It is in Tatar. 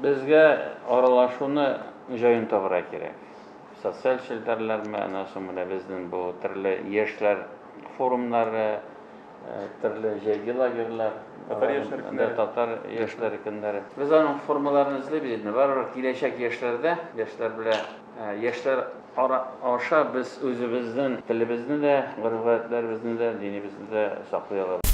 Безгә аралашуны җаен табырга кирәк. Социаль челтәрләрме, аннан соң менә безнең бу төрле яшьләр форумнары, төрле җәйге лагерьлар, татар яшьләр көннәре. Татар яшьләре көннәре. Без аның формаларын эзлибез инде. Барыбер киләчәк яшьләрдә, яшьләр белән яшьләр ара аша без үзебезнең телебезне дә, гореф-гадәтләребезне дә, динебезне дә саклый алабыз.